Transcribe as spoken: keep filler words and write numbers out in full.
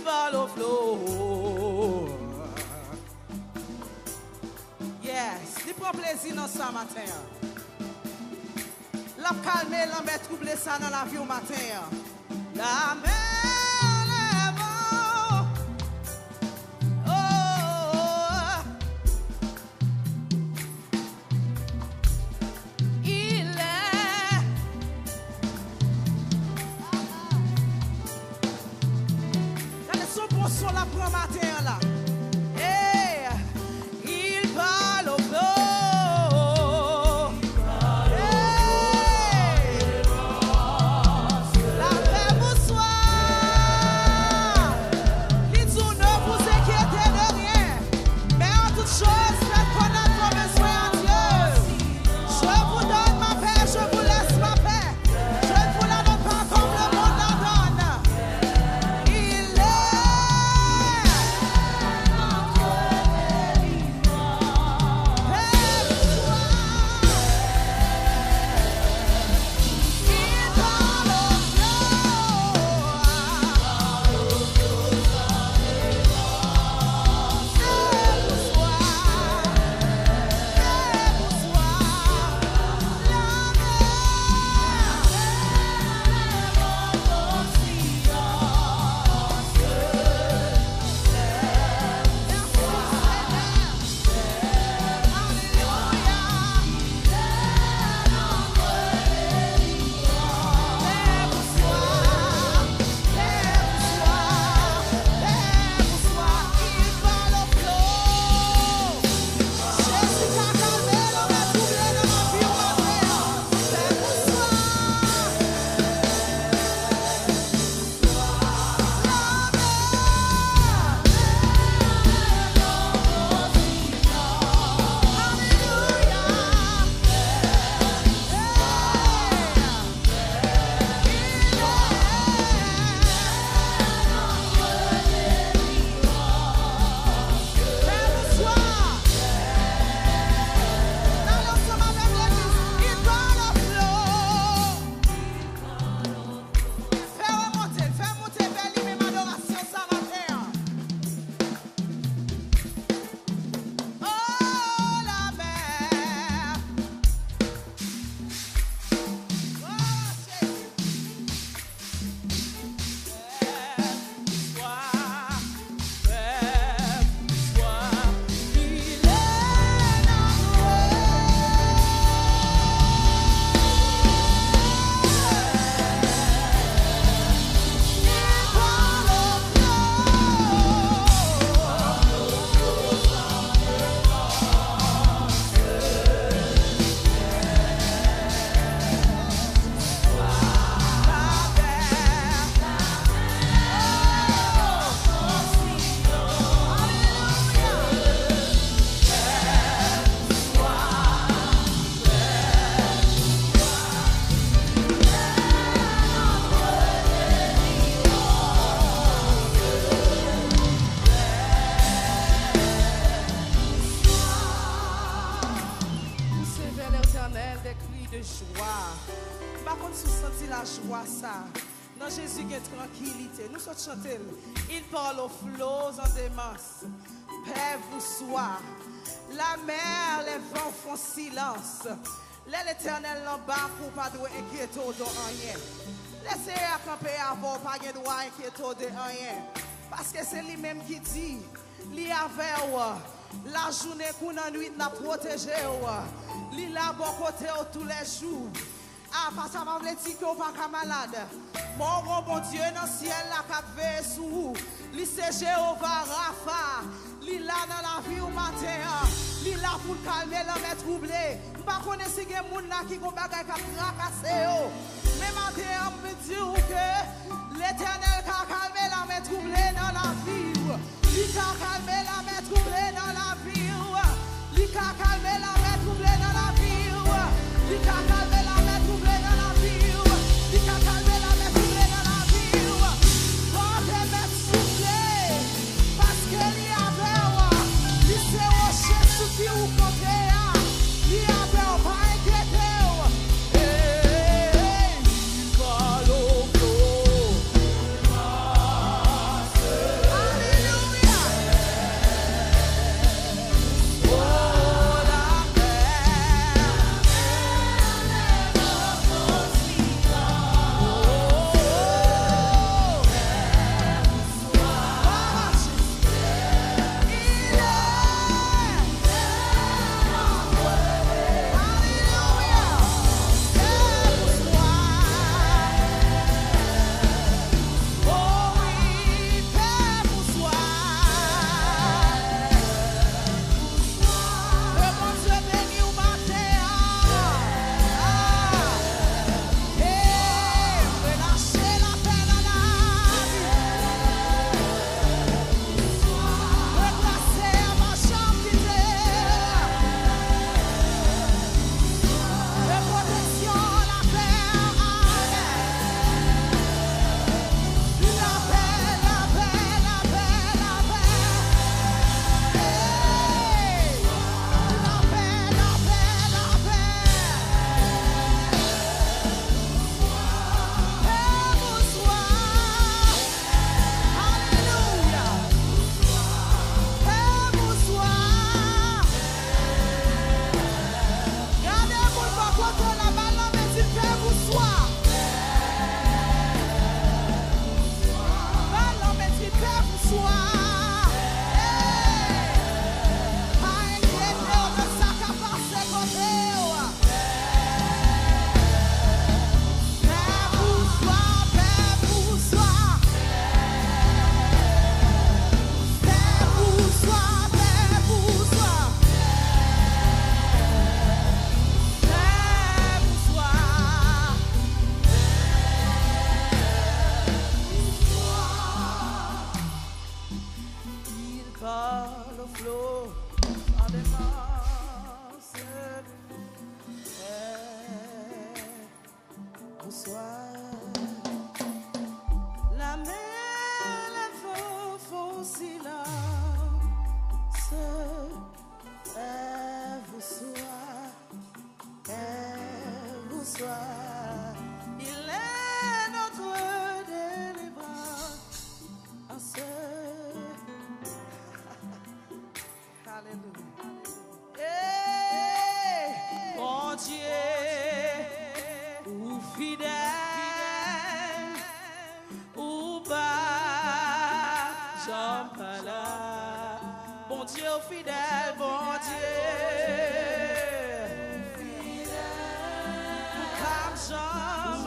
Follow flow. Yes, li pran plezi nan sa maten an. L ap kalme lanmè twouble sa nan lavi w maten an. Lanmè leve. Oh. Il est. Gade, se yon bon son l ap pran maten an la. Hey, il parle au flot. Hey. La paix vous soit. Li di w, ne vous inquiétez de rien. Mais en toute chose, faites connaître vos besoins à Dieu. Je vous donne ma paix, je vous laisse ma paix. Je ne vous la donne pas comme le monde la donne. Il est. Fè remonte, fè monte vè li menm adorasyon sa maten an. Oh, la paix. Oh, Jezi. Pousser vers l'Éternel des cris de joie. M pa konn si w santi lajwa sa. Nan Jezi gen trankilite. Nou sot chante l. Il parle aux flots en démence. Paix vous soit. La mer, les vents font silence. Lè Letènèl nan bak ou, pa dwe enkyete w de anyen. Lè Seyè a kanpe avè w, pa gen dwa enkyete w de anyen. Paske se li menm ki di, li avè w. Lajounen kou nan nwit, l ap pwoteje w. Li la bò kote w toulèjou. A, pa sa pa vle di ke w pa ka malad. Men w gon Bondye nan syèl la k ap veye sou ou. Li se Jewova Rafa. Li la nan lavi w maten an. Li la pou l kalme lanmè twouble. M pa konnen si gen moun la ki gon bagay k ap trakase yo. Men maten an, m vin di w ke Letènèl ka kalme lanmè twouble nan lavi w. Li ka kalme lanmè twouble nan lavi w. Li ka kalme lanmè twouble nan lavi w. Li ka kalme lanmè twouble nan lavi w. Li ka kalme lanmè twouble nan lavi w. Fòte mèt soufle, paske li avè w. Li se woche sou ki ou kanpe a. Li avè w, pa enkyete w. Hey, hey, hey. Yo, sa depanse. Eh, bonsoir. Lame leve fon silans. Eh, bonsoir. Eh, bonsoir. Il est notre délivrance. En ce Alelouya. Hey! Bondye, ou fidèl, ou pa janm pa la. Bondye, ou fidèl, Bondye. Ou pa janm